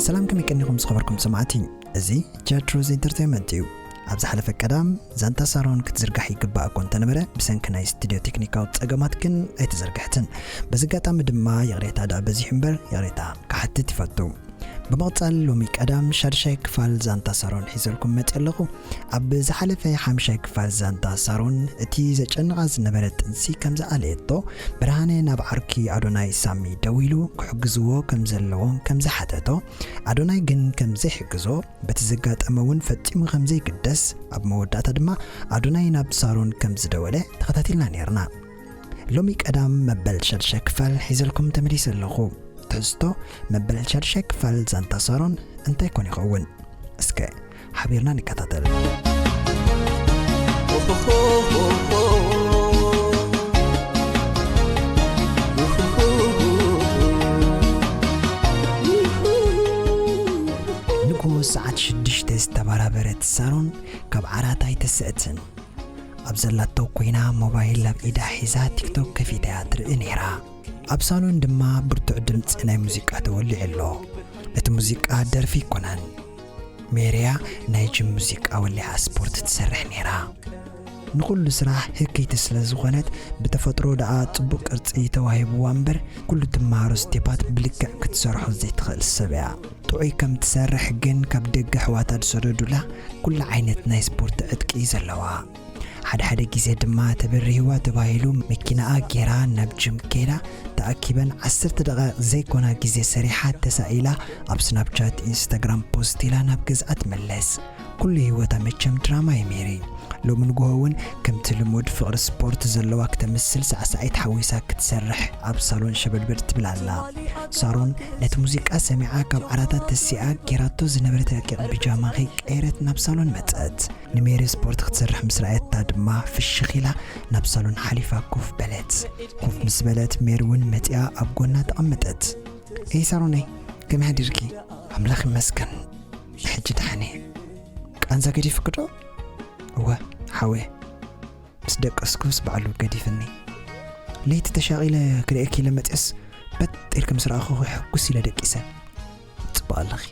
ሰላም፣ ከመይ ቀኒኹም ዝኸበርኩም ሰማዕቲ? እዚ ጃትሮዝ ኢንተርቴይንመንት እዩ። ኣብ ዝሓለፈ ቀዳም ዛንታ ሳሮን ክትዝርጋሕ ይግባእ እኮ እንተነበረ፣ ብሰንኪ ናይ ስቱድዮ ቴክኒካዊ ጸገማት ግን ኣይተዘርግሐትን። በዚ ኣጋጣሚ ድማ ይቕሬታ ደኣ በዚሑ እምበር ይቕሬታ ክሓትት ይፈቱ። ብምቕጻል ሎሚ ቀዳም ሻድሻይ ክፋል ዛንታ ሳሮን ሒዘልኩም መጺእ ኣለኹ። ኣብ ዝሓለፈ ሓምሻይ ክፋል ዛንታ ሳሮን እቲ ዘጨንቓ ዝነበረ ጥንሲ ከም ዝኣለየቶ፣ ብርሃነ ናብ ዓርኪ ኣዶናይ ሳሚ ደዊሉ ክሕግዝዎ ከም ዘለዎም ከም ዝሓተቶ፣ ኣዶናይ ግን ከም ዘይሕግዞ፣ በቲ ዘጋጠመ እውን ፈጺሙ ከም ዘይግደስ፣ ኣብ መወዳእታ ድማ ኣዶናይ ናብ ሳሮን ከም ዝደወለ ተኸታቲልና ነይርና። ሎሚ ቀዳም መበል ሻድሻይ ክፋል ሒዘልኩም ተመሊሰ ኣለኹ። ትሕዝቶ መበል ሻድሻይ ክፋል ዛንታ ሳሮን እንታይ ኮን ይኸውን? እስከ ሓቢርና ንከታተል። ንግሆ ሰዓት ሽዱሽተ ዝተበራበረት ሳሮን ካብ ዓራት ኣይተስእትን። ኣብ ዘላቶ ኮይና ሞባይል ኣብ ኢዳ ሒዛ ቲክቶክ ከፊታ እያ ትርኢ ነይራ። ኣብ ሳሎን ድማ ብርቱዕ ድምጺ ናይ ሙዚቃ ተወሊዑ ኣሎ። እቲ ሙዚቃ ደርፊ ኣይኮነን። ሜርያ ናይ ጅም ሙዚቃ ወሊዓ ስፖርት ትሰርሕ ነይራ። ንኹሉ ስራሕ ህክይቲ ስለ ዝኾነት ብተፈጥሮ ደኣ ጽቡቕ ቅርጺ ተዋሂብዋ እምበር ኩሉ ትመሃሮ ስቴፓት ብልክዕ ክትሰርሖ ዘይትኽእል ሰብ እያ። ጥዑይ ከም ትሰርሕ ግን ካብ ደገ ኣሕዋታ ዝሰደዱላ ኩሉ ዓይነት ናይ ስፖርት ዕጥቂ እዩ ዘለዋ። ሓደ ሓደ ግዜ ድማ ተበሪህዋ ተባሂሉ መኪናኣ ጌራ ናብ ጅም ከይዳ ተኣኪበን ዓሰርተ ደቓይቕ ዘይኮና ግዜ ሰሪሓ ተሳኢላ ኣብ ስናፕቻት ኢንስታግራም ፖስት ኢላ ናብ ገዝኣ ትምለስ። ኩሉ ህይወታ መቸም ድራማ እዩ ሜሪ። ሎሚ ንግሆ እውን ከምቲ ልሙድ ፍቕሪ ስፖርት ዘለዋ ክተምስል ሳዕሳዒት ሓዊሳ ክትሰርሕ ኣብ ሳሎን ሸበድበድ ትብል ኣላ። ሳሮን ነቲ ሙዚቃ ሰሚዓ ካብ ዓራታ ተሲኣ ጌራቶ ዝነበረት ረቂቕ ቢጃማ ከይቀየረት ናብ ሳሎን መጸት። ንሜሪ ስፖርት ክትሰርሕ ምስ ረኣየታ ድማ ፍሽኽ ኢላ ናብ ሳሎን ሓሊፋ ኮፍ በለት። ኮፍ ምስ በለት ሜሪ እውን መጺኣ ኣብ ጎና ተቐመጠት። ኤይ ሳሮነይ፣ ከመይ ሓዲርኪ? ኣምላኽ ይመስገን፣ ሕጂ ደሓን እየ። ቃንዛ ገዲፍኪ ዶ? እወ ሓወየ፣ ምስ ደቀስኩስ ባዕሉ ገዲፍኒ። ለይቲ ተሻቒለ ክርእየኪ ኢለ መጺአስ በጥ ኢልኪ ምስ ረኣኹኺ ሕጉስ ኢለ ደቂሰ። ጽቡቕ ኣለኺ።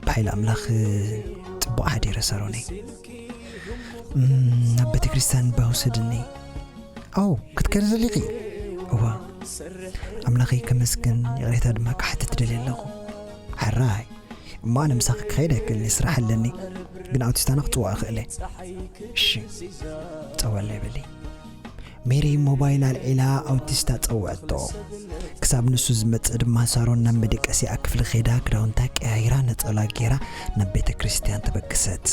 ብሓይሊ ኣምላኽ ጽቡቕ ሓዲረ ሳሮነይ። እም፣ ናብ ቤተ ክርስቲያን እባ ውሰድኒ። ኣው፣ ክትከዲ ዘሊኺ? እወ። ኣምላኸይ ከመስግን፣ ይቕሬታ ድማ ክሓትት ደልየ ኣለኹ። ሕራይ። እሞ ኣነ ምሳኺ ክኸይድ ኣይክእልን እየ፣ ስራሕ ኣለኒ። ግን ኣውቲስታና ክጽውዖ እኽእል እየ። እሺ፣ ጸወለይ በሊ። ሜሪ ሞባይል ኣልዒላ ኣውቲስታ ጸውዐቶ። ክሳብ ንሱ ዝመጽእ ድማ ሳሮን ናብ መደቀሲኣ ክፍሊ ከይዳ ክዳውንታ ቀያይራ ነጸላ ጌራ ናብ ቤተ ክርስቲያን ተበገሰት።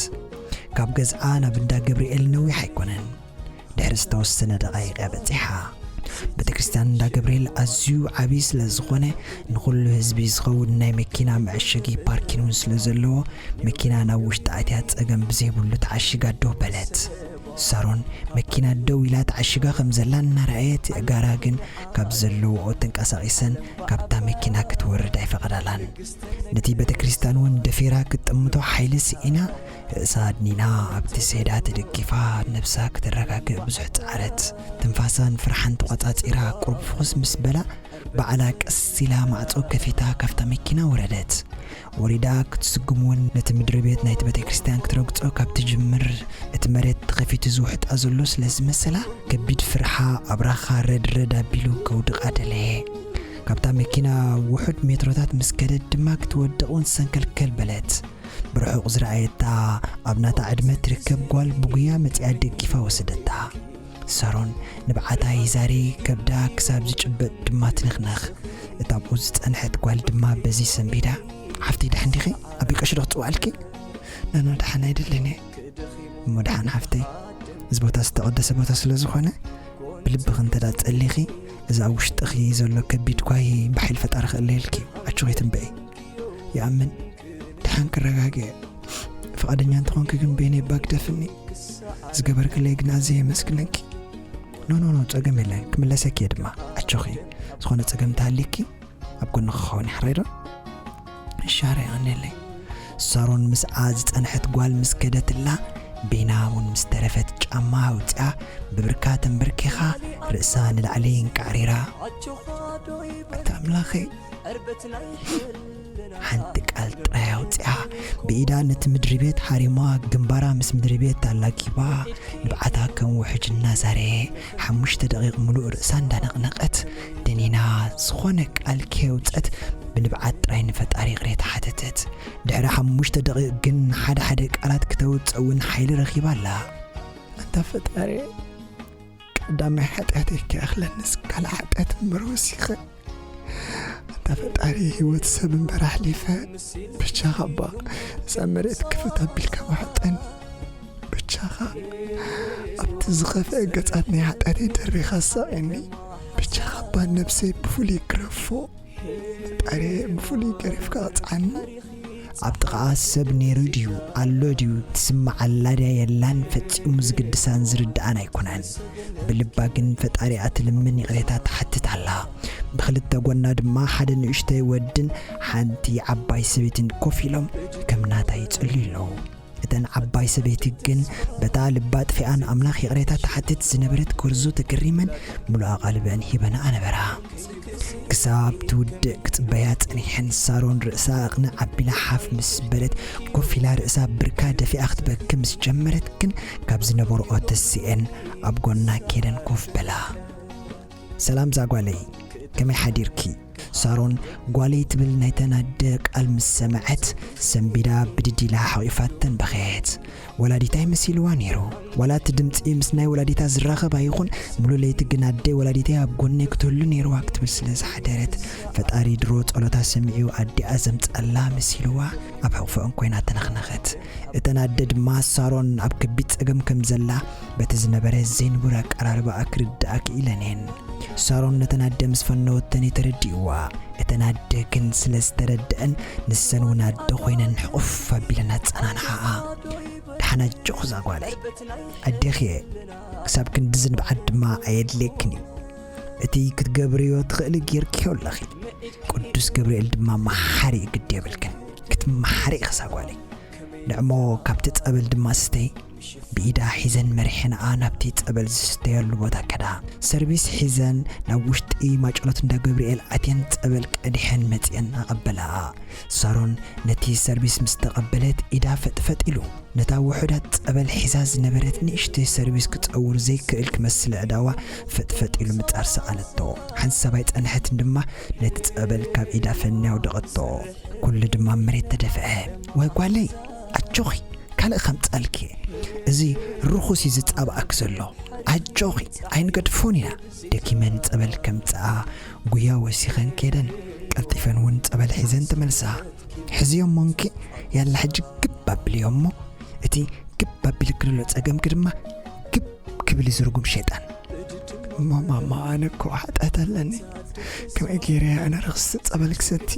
ካብ ገዝኣ ናብ እንዳ ገብርኤል ነዊሕ ኣይኮነን። ድሕሪ ዝተወሰነ ደቓይቕ እያ በጺሓ። ቤተ ክርስቲያን እንዳ ገብርኤል ኣዝዩ ዓብዪ ስለ ዝኾነ ንኹሉ ህዝቢ ዝኸውን ናይ መኪና መዐሸጊ ፓርኪን እውን ስለ ዘለዎ መኪና ናብ ውሽጢ ኣትያ ጸገም ብዘይብሉ ተዓሺጋ ደው በለት። ሳሮን መኪና ደው ኢላ ተዓሺጋ ከም ዘላ እናረኣየት፣ ኣእጋራ ግን ካብ ዘለውኦ ተንቀሳቒሰን ካብታ መኪና ክትወርድ ኣይፈቐዳላን። ነቲ ቤተ ክርስቲያን እውን ደፊራ ክትጥምቶ ሓይሊ ስኢና፣ ርእሳ ኣድኒና ኣብቲ ሰይዳ ተደጊፋ ነብሳ ክትረጋግእ ብዙሕ ጸዓረት። ትንፋሳን ፍርሓን ተቋጻጺራ ቁሩብ ፍኹስ ምስ በላ፣ ባዕላ ቀስ ኢላ ማዕጾ ከፊታ ካብታ መኪና ወረደት። ወሪዳ ክትስጉም እውን ነቲ ምድሪ ቤት ናይቲ ቤተ ክርስቲያን ክትረግጾ ካብ ትጅምር፣ እቲ መሬት ተኸፊቱ ዝውሕጣ ዘሎ ስለ ዝመሰላ፣ ከቢድ ፍርሓ ኣብራኻ ረድረድ ኣቢሉ ከውድቓ ደለየ። ካብታ መኪና ውሑድ ሜትሮታት ምስ ከደት ድማ ክትወድቕ እውን ሰንከልከል በለት። ብርሑቕ ዝረኣየታ ኣብ ናታ ዕድመ ትርከብ ጓል ብጉያ መጺኣ ደጊፋ ወሰደታ። ሳሮን ንብዓታ ሂዛሪ ከብዳ ክሳብ ዝጭበጥ ድማ ትንኽነኽ። እታ ኣብኡ ዝጸንሐት ጓል ድማ በዚ ሰንቢዳ፣ "ሓፍተይ ደሓን ዲኺ? ኣቦይ ቀሺ ዶ ክጽውዓልኪ?" "ናና ደሓን ኣይደልን እየ." "እሞ ደሓን ሓፍተይ፣ እዚ ቦታ ዝተቐደሰ ቦታ ስለ ዝኾነ ብልብኺ እንተ ደኣ ጸሊኺ፣ እዚ ኣብ ውሽጥኺ ዘሎ ከቢድ ጓሂ ብሓይሊ ፈጣሪ ክእለየልኪ እዩ። ኣጆኺ ትንበኢ። ይኣምን፣ ደሓን ክረጋግእ እየ። ፍቓደኛ እንተኾንኪ ግን በይነይ እባ ግደፍኒ። ዝገበርክለይ ግን ኣዝየ የመስግነኪ።" "ኖ፣ ኖ፣ ኖ፣ ጸገም የለን። ክምለሰኪ እየ ድማ። ኣጆኺ፣ ዝኾነ ጸገም እንተሃልዩኪ ኣብ ጎንኺ ክኸውን እየ። ሕራይ ዶ?" "እሺ፣ ሕራይ፣ የቐንየለይ።" ሳሮን ምስኣ ዝጸንሐት ጓል ምስ ከደትላ፣ ቤና እውን ምስ ተረፈት ጫማ ኣውጺኣ፣ ብብርካ ተንበርኪኻ፣ ርእሳ ንላዕሊ እንቃዕሪራ፣ ኣታ ኣምላኸይ፣ ሓንቲ ቃል ጥራይ ኣውፂኣ፣ ብኢዳ ነቲ ምድሪ ቤት ሃሪማ፣ ግንባራ ምስ ምድሪ ቤት ኣላጊባ፣ ንብዓታ ከም ውሕጅ እናዛረየ፣ ሓሙሽተ ደቂቕ ምሉእ ርእሳ እንዳነቕነቐት፣ ደኒና ዝኾነ ቃል ከየውፀት፣ ብንብዓት ጥራይ ንፈጣሪ ይቕሬታ ሓተተት። ድሕሪ ሓሙሽተ ደቂቕ ግን ሓደ ሓደ ቃላት ክተውፅእ እውን ሓይሊ ረኺባ ኣላ። ኣንታ ፈጣሪ፣ ቀዳማይ ሓጢኣተይ ከይኣኽለንስ ካልእ ሓጢኣት እምበር ወሲኸ። ኣንታ ፈጣሪ፣ ህይወት ሰብ እምበር ኣሕሊፈ፣ ብቻኻ እባ እዛ መሬት ክፍት ኣቢልካ ውሓጠኒ። ብቻኻ ኣብቲ ዝኸፍአ ገጻት ናይ ሓጢኣተይ ደሪኻ ኣሳቕየኒ። ብቻኻ እባ ነብሰይ ብፍሉይ ግረፎ። ፈጣሪ፣ ብፍሉይ ገሪፍካ ቅጽዓኒ። ኣብ ጥቓኣ ሰብ ነይሩ ድዩ ኣሎ ድዩ ትስማዕ ኣላ ድያ የላን ፈጺሙ ዝግድሳን ዝርድኣን ኣይኮነን። ብልባ ግን ፈጣሪኣ ትልምን ይቕሬታ ትሓትት ኣላ። ብኽልተ ጎና ድማ ሓደ ንእሽተይ ወድን ሓንቲ ዓባይ ሰበይትን ኮፍ ኢሎም ከም ናታ ይጽልዩ ኣለዉ። እተን ዓባይ ሰበይቲ ግን በታ ልባ ጥፊኣን ኣምላኽ ይቕሬታ ትሓትት ዝነበረት ጎርዞ ተገሪመን ምሉእ ኣቓልበን ሂበንኣ ነበራ። ክሳብ ትውድእ ክጽበያ ጸኒሐን ሳሮን ርእሳ ኣቕንዕ ኣቢላ ሓፍ ምስ በለት ኮፍ ኢላ ርእሳ ብርካ ደፊኣ ክትበኪ ምስ ጀመረት ግን ካብ ዝነበርኦ ተሲኤን ኣብ ጎና ኬደን ኮፍ በላ። ሰላም ዛጓለይ፣ ከመይ ሓዲርኪ? ሳሮን ጓለይ ትብል ናይተን ኣደ ቃል ምስ ሰምዐት ሰንቢዳ ብድድ ኢላ ሓቒፋተን በኸየት። ወላዲታይ መሲልዋ ነይሩ። ዋላ እቲ ድምፂ ምስ ናይ ወላዲታ ዝራኸብ ኣይኹን፣ ሙሉ ለይቲ ግን ኣደይ ወላዲተይ ኣብ ጎነይ ክትህሉ ነይርዋ ክትብል ስለ ዝሓደረት፣ ፈጣሪ ድሮ ጸሎታ ሰሚዑ ኣዲኣ ዘምጻላ መሲልዋ ኣብ ሕቑፈኦም ኮይና ተነኽነኸት። እተን ኣደ ድማ ሳሮን ኣብ ከቢድ ጸገም ከም ዘላ በቲ ዝነበረ ዘይንቡር ኣቀራርባኣ ክርድኣ ክኢለን እየን። ሳሮን ነተን ኣደ ምስ ፈነወተን እዩ ተረዲእዋ። እተን ኣደ ግን ስለ ዝተረድአን ንሰን እውን ኣደ ኮይነን ሕቑፍ ኣቢለን ኣጸናንሓኣ። ደሓን ኣጆኺ እዛ ጓለይ፣ ኣዴኺ እየ። ክሳብ ክንዲ ዝንብዓት ድማ ኣየድልየክን እዩ። እቲ ክትገብርዮ ትኽእሊ ጌርክዮ ኣለኺ። ቅዱስ ገብርኤል ድማ መሓሪ እዩ፣ ግዲ የብልክን። ክትመሓሪ ኢኺ እዛ ጓለይ። ንዕሞ ካብቲ ጸበል ድማ ስተይ። ብኢዳ ሒዘን መሪሐንኣ ናብቲ ጸበል ዝስተየሉ ቦታ ከዳ። ሰርቪስ ሒዘን ናብ ውሽጢ ማጨሎት እንዳ ገብርኤል ኣትየን ጸበል ቀዲሐን መጺአን ኣቐበላኣ። ሳሮን ነቲ ሰርቪስ ምስ ተቐበለት ኢዳ ፈጥፈጥ ኢሉ። ነታ ውሑዳት ጸበል ሒዛ ዝነበረት ንእሽተይ ሰርቪስ ክጸውር ዘይክእል ክመስል ኣእዳዋ ፈጥፈጥ ኢሉ ምጻር ሰኣነቶ። ሓንሳብ ኣይጸንሐትን ድማ ነቲ ጸበል ካብ ኢዳ ፈንያ ኣውደቐቶ። ኩሉ ድማ ኣብ መሬት ተደፍአ። ዋይ ጓለይ፣ ኣጆኺ፣ ካልእ ከምጻልኪ። እዚ ርኹስ እዩ ዝጻባኣክ ዘሎ። ኣጆኺ፣ ኣይንገድፎን ኢና። ደኪመን ጸበል ከምጽኣ ጉያ ወሲኸን ከደን። ቀልጢፈን እውን ጸበል ሒዘን ተመልሳ። ሕዝዮሞ እንኪ፣ ያላ ሕጂ ግብ ኣብልዮ እሞ፣ እቲ ግብ ኣቢልኪ ዘሎ ጸገምኪ ድማ ግብ ክብል እዩ ዝርጉም ሸይጣን። እሞ ማማ፣ ኣነ እኮ ሓጢኣት ኣለኒ። ከመይ ገይረ ኣነ ረኽሲ ጸበል ክሰቲ?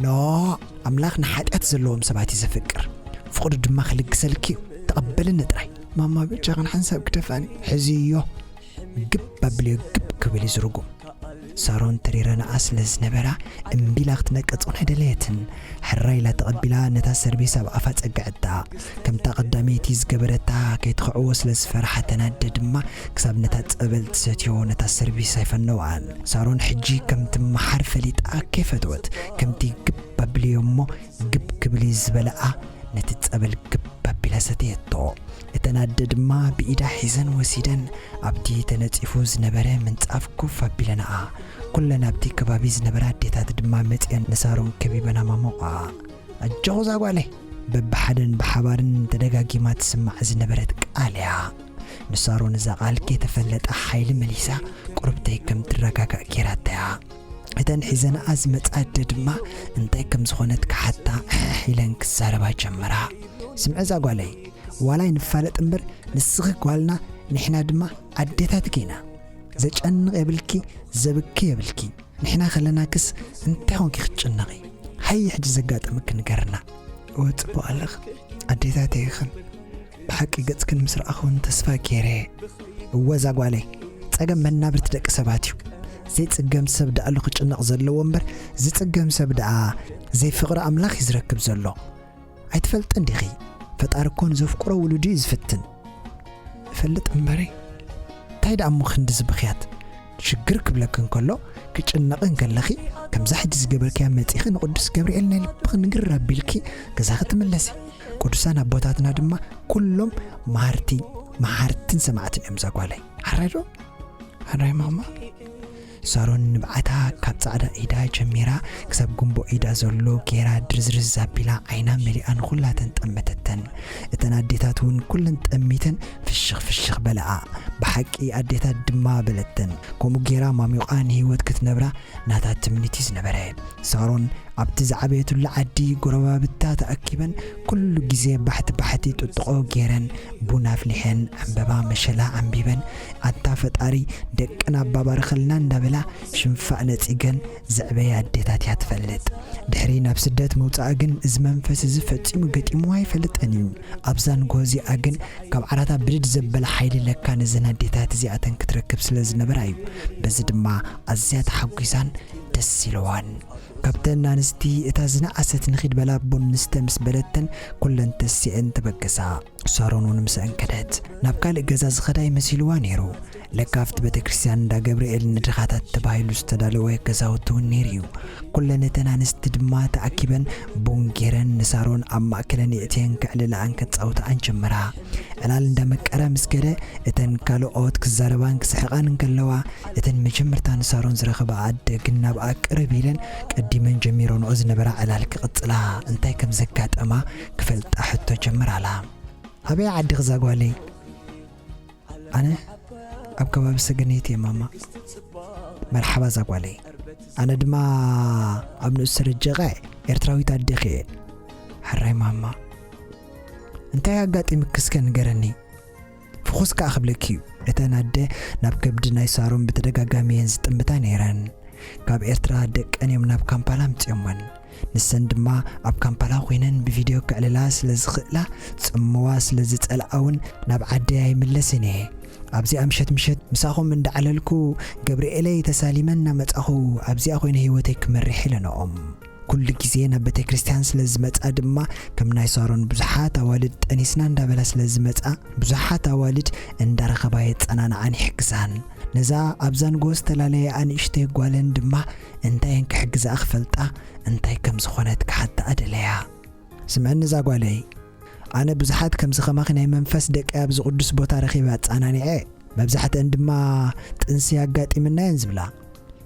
ኖ፣ ኣምላኽ ንሓጢኣት ዘለዎም ሰባት እዩ ዘፍቅር። ፍቕዱ ድማ ክልግሰልኪ እዩ። ተቐበልኒ ጥራይ። ማማ፣ ብጃኽን ሓንሳብ ግደፋኒ። ሕዝዮ፣ ግብ ኣብልዮ ግብ ክብል እዩ ዝርጉም። ሳሮን ተሪረንኣ ስለ ዝነበራ እምቢ ኢላ ክትነቅጽ እውን ኣይደለየትን። ሕራይ ኢላ ተቐቢላ ነታ ሰርቪስ ኣብ ኣፋ ጸግዐታ። ከምታ ቀዳመይቲ ዝገበረታ ከይትኽዕዎ ስለ ዝፈርሓ ተናደ ድማ ክሳብ ነታ ጸበል ትሰትዮ ነታ ሰርቪስ ኣይፈነዋን። ሳሮን ሕጂ ከም ትመሓር ፈሊጣ ከይፈተወት ከምቲ ግብ ኣብልዮ እሞ ግብ ክብል እዩ ዝበለኣ ነቲ ጸበል ግብ ኣቢላ ሰተየቶ። እተን ኣደ ድማ ብኢዳ ሒዘን ወሲደን ኣብቲ ተነጺፉ ዝነበረ ምንጻፍ ኮፍ ኣቢለንኣ። ኩለን ኣብቲ ከባቢ ዝነበራ ኣዴታት ድማ መጺአን ንሳሮን ከቢበን ኣማሞቓ። ኣጆኺ እዛ ጓለይ፣ በብሓደን ብሓባርን ተደጋጊማ ትስማዕ ዝነበረት ቃል እያ። ንሳሮን እዛ ቃል ከይተፈለጠ ሓይሊ መሊሳ ቁርብተይ ከም ትረጋጋእ ገይራታ እያ። እተን ሒዘንኣ ዝመጻ ኣደ ድማ እንታይ ከም ዝኾነት ክሓታ ሕሕ ኢለን ክዛረባ ጀመራ። ስምዒ እዛ ጓለይ፣ ዋላ ኣይንፋለጥ እምበር ንስኺ ጓልና ንሕና ድማ ኣዴታትኪ ኢና። ዘጨንቕ የብልኪ፣ ዘብኪ የብልኪ። ንሕና ከለናክስ እንታይ ኾንኪ ክትጭነቒ? ሃየ ሕጂ ዘጋጠመኪ ንገርና። እወ ጽቡቕ ኣለኽን ኣዴታተይ ኢኽን። ብሓቂ ገጽክን ምስ ረኣኹ እውን ተስፋ ገይረ። እወ እዛ ጓለይ፣ ጸገም መናብርቲ ደቂ ሰባት እዩ። ዘይጽገም ሰብ ደኣ ኣሎ ክጭነቕ ዘለዎ እምበር፣ ዝጽገም ሰብ ደኣ ዘይፍቕሪ ኣምላኽ እዩ ዝረክብ ዘሎ። ኣይትፈልጥን ዲኺ? ፈጣሪ እኮ ንዘፍቅሮ ውሉዱ እዩ ዝፍትን። እፈልጥ እምበረይ፣ እንታይ ደኣ እሞ ክንድዚ ብኽያት? ሽግር ክብለኪ እንከሎ፣ ክጭነቒ እንከለኺ፣ ከምዛ ሕጂ ዝገበርክያ መጺኺ ንቅዱስ ገብርኤል ናይ ልብኺ ንግር ኣቢልኪ ገዛኺ ትምለሲ። ቅዱሳን ኣቦታትና ድማ ኩሎም መሃርቲ፣ መሃርትን ሰማዕትን እዮም ዛጓለይ። ሓራይ ዶ? ሓራይ ማማ? ሳሮን ንብዓታ ካብ ጻዕዳ ኢዳ ጀሚራ ክሳብ ጉንቦ ኢዳ ዘሎ ጌራ ድርዝርዝ ኣቢላ ዓይና መሊኣ ንኹላተን ጠመተተን። እተን ኣዴታት እውን ኩለን ጠሚተን ፍሽኽ ፍሽኽ በለኣ። ብሓቂ ኣዴታት ድማ በለተን። ከምኡ ጌራ ማሚቋ ንህይወት ክትነብራ ናታ ትምኒት እዩ ዝነበረ። ሳሮን ኣብቲ ዝዓበየትሉ ዓዲ ጎረባብታ ተኣኪበን ኩሉ ግዜ ባሕቲ ባሕቲ ጥጥቖ ጌረን ቡን ኣፍሊሐን ዕምበባ መሸላ ኣንቢበን ኣንታ ፈጣሪ ደቅና ኣባባርኸልና እንዳበላ ሽንፋእ ነጺገን ዘዕበያ ኣዴታት እያ ትፈልጥ። ድሕሪ ናብ ስደት ምውጻኣ ግን እዚ መንፈስ እዚ ፈጺሙ ገጢምዋ ኣይፈልጥን እዩ። ኣብዛ ንግሆ እዚኣ ግን ካብ ዓራታ ብድድ ዘበለ ሓይሊ ለካ ነዘን ኣዴታት እዚኣተን ክትረክብ ስለ ዝነበራ እዩ። በዚ ድማ ኣዝያ ተሓጒሳን ደስ ኢልዋን። ካብተን ኣንስቲ እታ ዝነኣሰት ንኺድ በላ ቡን ንስተ ምስ በለተን ኩለን ተሲአን ተበገሳ። ሳሮን እውን ምስአን ከደት። ናብ ካልእ ገዛ ዝኸዳ ይመሲልዋ ነይሩ። ለካ ኣብቲ ቤተ ክርስቲያን እንዳ ገብርኤል ንድኻታት ተባሂሉ ዝተዳለወ ገዛውቲ እውን ነይሩ እዩ። ኩለን እተን ኣንስቲ ድማ ተኣኪበን ቡን ጌረን ንሳሮን ኣብ ማእከለን የእትየን ከዕልላኣን ከጻውታኣን ጀመራ። ዕላል እንዳመቀረ ምስ ከደ እተን ካልኦት ክዛረባን ክስሕቓን እንከለዋ እተን መጀመርታ ንሳሮን ዝረኸባ ኣደ ግን ናብኣ ቅርብ ኢለን ቀዲመን ጀሚረንኦ ዝነበራ ዕላል ክቕጽላ እንታይ ከም ዘጋጠማ ክፈልጣ ሕቶ ጀምራላ። ኣበይ ዓዲኺ እዛ ጓለይ? ኣነ ኣብ ከባቢ ሰገነይቲ እየ ማማ። መርሓባ እዛ ጓለይ። ኣነ ድማ ኣብ ንኡስ ሰረጀቓ ኤርትራዊት ኣዴኺ እየ። ሕራይ ማማ። እንታይ ኣጋጢምኪ እስከ ንገረኒ? ፍኹስ ከኣ ክብለኪ እዩ። እተን ኣደ ናብ ከብዲ ናይ ሳሮን ብተደጋጋሚ እየን ዝጥምታ ነይረን። ካብ ኤርትራ ደቀን እዮም ናብ ካምፓላ ኣምጺኦመን። ንሰን ድማ ኣብ ካምፓላ ኮይነን ብቪድዮ ክዕልላ ስለ ዝኽእላ ጽምዋ ስለ ዝጸልኣ እውን ናብ ዓደይ ኣይምለስን እየ። ኣብዚኣ ምሸት ምሸት ምሳኹም እንዳዕለልኩ ገብርኤለይ ተሳሊመ እናመጻኹ ኣብዚኣ ኮይነ ህይወተይ ክመርሕ ኢለንኦም። ኩሉ ግዜ ናብ ቤተ ክርስቲያን ስለ ዝመጻ ድማ ከም ናይ ሳሮን ብዙሓት ኣዋልድ ጠኒስና እንዳበላ ስለ ዝመጻ ብዙሓት ኣዋልድ እንዳረኸባ የጸናንዓን ይሕግዛን። ነዛ ኣብዛ ንጎ ዝተፈላለየ ኣንእሽተይ ጓለን ድማ እንታይ እየን ክሕግዛኣ ክፈልጣ እንታይ ከም ዝኾነት ክሓታኣ ደለያ። ስምዕኒ እዛ ጓለይ፣ ኣነ ብዙሓት ከምዚ ከማኺ ናይ መንፈስ ደቂ ኣብዚ ቅዱስ ቦታ ረኺበ ኣጸናኒዐ። መብዛሕትአን ድማ ጥንሲ ኣጋጢምና እየን ዝብላ።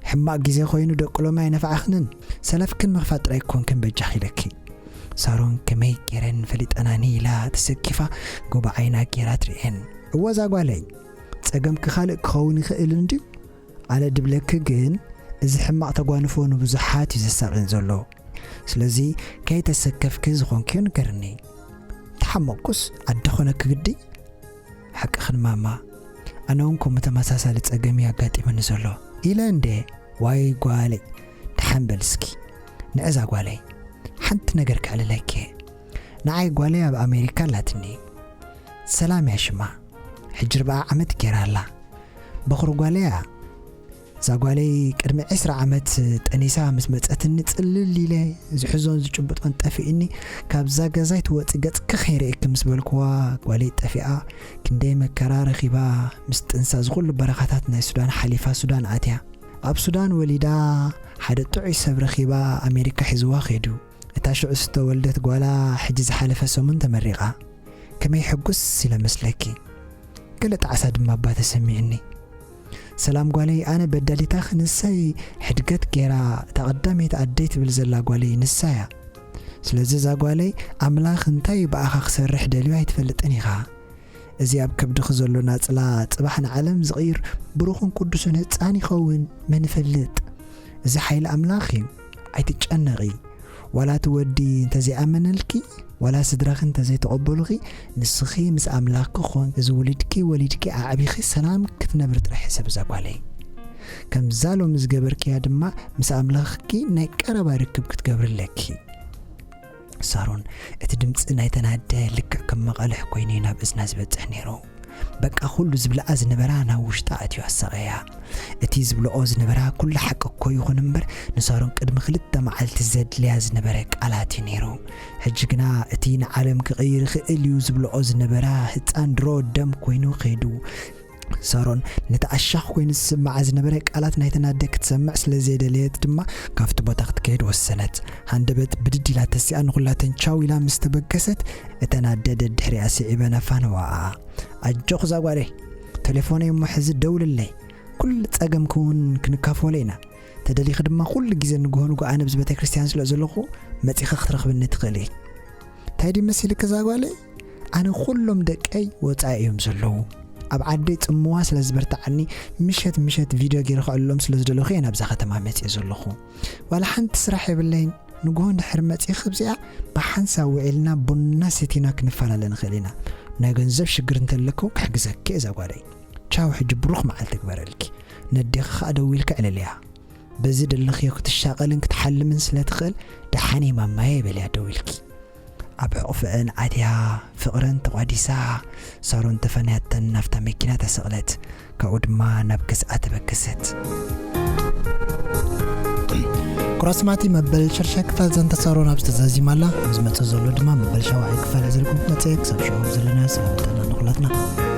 ሕማቕ ግዜ ኮይኑ ደቂ ሎሚ ኣይነፍዓኽንን፣ ሰለፍክን ምኽፋት ጥራይ ክኾንክን በጃኺ ኢለኪ። ሳሮን ከመይ ገይረን ፈሊጠናኒ ኢላ ተሰኪፋ ጎቦ ዓይና ገይራ ትርእየን። እወ እዛ ጓለይ፣ ጸገምኪ ካልእ ክኸውን ይኽእል እንድዩ። ኣነ ድብለኪ ግን እዚ ሕማቕ ተጓንፎ ንብዙሓት እዩ ዘሳቕየን ዘሎ። ስለዚ ከይተሰከፍኪ ዝኾንክዮ ንገርኒ። ተሓመቕኩስ ኣደ ኾነኪ ግዲ? ሓቅኽን ማማ፣ ኣነ እውን ከምኡ ተመሳሳሊ ጸገም እዩ ኣጋጢሙኒ ዘሎ። ኢለ እንዴ? ዋይ ጓለይ፣ ደሓን በል እስኪ። ንዕዛ ጓለይ፣ ሓንቲ ነገር ከዕልለኪ እየ። ንዓይ ጓለይ ኣብ ኣሜሪካ ኣላትኒ። ሰላም እያ ሽማ። ሕጂ ኣርብዓ ዓመት ገይራ ኣላ። በኹሪ ጓለይ እያ። እዛ ጓለይ ቅድሚ ዕስራ ዓመት ጠኒሳ ምስ መጸትኒ ጽልል ኢለ ዝሕዞን ዝጭብጦን ጠፊእኒ፣ ካብዛ ገዛይ ትወጺ ገጽኪ ከይርእየኪ ምስ በልክዋ ጓለይ ጠፊኣ፣ ክንደይ መከራ ረኺባ ምስ ጥንሳ እዚ ኩሉ በረኻታት ናይ ሱዳን ሓሊፋ ሱዳን ኣትያ። ኣብ ሱዳን ወሊዳ ሓደ ጥዑይ ሰብ ረኺባ ኣሜሪካ ሒዝዋ ከይዱ። እታ ሽዑ ዝተወልደት ጓላ ሕጂ ዝሓለፈ ሰሙን ተመሪቓ። ከመይ ሕጉስ ኢለ መስለኪ? ገለ ጣዕሳ ድማ እባ ተሰሚዑኒ። ሰላም ጓለይ፣ ኣነ በዳሊታኺ ንሰይ ሕድገት ገይራ እታ ቀዳመይቲ ኣደይ ትብል ዘላ ጓለይ ንሳ እያ። ስለዚ እዛ ጓለይ ኣምላኽ እንታይ እዩ ብኣኻ ክሰርሕ ደልዩ ኣይትፈልጥን ኢኻ። እዚ ኣብ ከብድኺ ዘሎ ናጽላ ጽባሕ ንዓለም ዝቕይር ብሩኽን ቅዱስን ህጻን ይኸውን፣ መን ይፈልጥ? እዚ ሓይሊ ኣምላኽ እዩ። ኣይትጨነቒ። ዋላ እቲ ወዲ እንተዘይኣመነልኪ፣ ዋላ ስድራኺ እንተዘይተቐበሉኺ፣ ንስኺ ምስ ኣምላኽኪ ኮን፣ እዚ ውሉድኪ ወሊድኪ ኣዕቢኺ ሰላም ክትነብሪ ጥራሕ ሕሰቢ እዛ ጓለይ። ከምዛ ሎሚ ዝገበርክያ ድማ ምስ ኣምላኽኪ ናይ ቀረባ ርክብ ክትገብሪ ኣለኪ። ሳሮን፣ እቲ ድምጺ ናይተን ኣደ ልክዕ ከም መቓልሕ ኮይኑ እዩ ናብ እዝና ዝበጽሕ ነይሩ። በቃ ኩሉ ዝብልኣ ዝነበራ ናብ ውሽጣ ኣትዩ ኣሳቐያ። እቲ ዝብልኦ ዝነበራ ኩሉ ሓቂ እኮ ይኹን እምበር፣ ንሳሮን ቅድሚ ክልተ መዓልቲ ዘድልያ ዝነበረ ቃላት እዩ ነይሩ። ሕጂ ግና እቲ ንዓለም ክቕይር ይኽእል እዩ ዝብልኦ ዝነበራ ህጻን ድሮ ደም ኮይኑ ከይዱ። ሳሮን ነቲ ኣሻኽ ኮይኑ ዝስምዓ ዝነበረ ቃላት ናይተን ኣደ ክትሰምዕ ስለ ዘይደለየት ድማ ካብቲ ቦታ ክትከይድ ወሰነት። ሃንደበት ብድድ ኢላ ተሲኣ ንኹላተን ቻው ኢላ ምስ ተበገሰት፣ እተን ኣደ ደድሕሪኣ ስዒበን ኣፋነዋኣ። ኣጆኺ እዛ ጓለይ፣ ተሌፎነይ እሞ ሕዚ ደውልለይ፣ ኩሉ ጸገምኪ እውን ክንካፈሎ ኢና። ተደሊኺ ድማ ኩሉ ግዜ ንግሆ ንግሆ ኣነ ኣብዚ ቤተ ክርስቲያን ስለ ዘለኹ መጺኺ ክትረኽብኒ ትኽእሊ። እንታይ ድዩ መሲልኪ እዛ ጓለይ? ኣነ ኩሎም ደቀይ ወጻኢ እዮም ዘለዉ። ኣብ ዓደይ ጽምዋ ስለ ዝበርትዓኒ ምሸት ምሸት ቪድዮ ገይረ ከዕልሎም ስለ ዝደለኹ እየ ናብዛ ከተማ መጺኤ ዘለኹ። ዋላ ሓንቲ ስራሕ የብለይን። ንግሆ እንድሕር መጺኺ ኣብዚኣ ብሓንሳብ ውዒልና ቡና ሰቲና ክንፈላለ ንኽእል ኢና። ናይ ገንዘብ ሽግር እንተለኩ ክሕግዘኪ እየ እዛ ጓለይ። ቻው፣ ሕጂ ብሩኽ መዓልቲ ግበረልኪ። ነዴኺ ኸኣ ደዊልኪ ዕልልያ። በዚ ደለኽዮ ክትሻቐልን ክትሓልምን ስለ ትኽእል ደሓነይ ማማየ በልያ ደዊልኪ። ኣብ ሕቑፈአን ኣትያ ፍቕረን ተቋዲሳ ሳሮን ተፈንያተን ናብታ መኪና ተሰቕለት። ካብኡ ድማ ናብ ገዝኣ ተበገሰት። ኩራ ስማዕቲ መበል ሸርሻይ ክፋል ዛንታ ሳሮን ኣብዚ ተዛዚማ ኣላ። ኣብ ዝመጽእ ዘሎ ድማ መበል ሻውዓይ ክፋል ሒዘልኩም ክመጽእ እየ። ክሳብ ሽዑ ኣብ ዘለናዮ ሰላም ጥዕና ንኹላትና።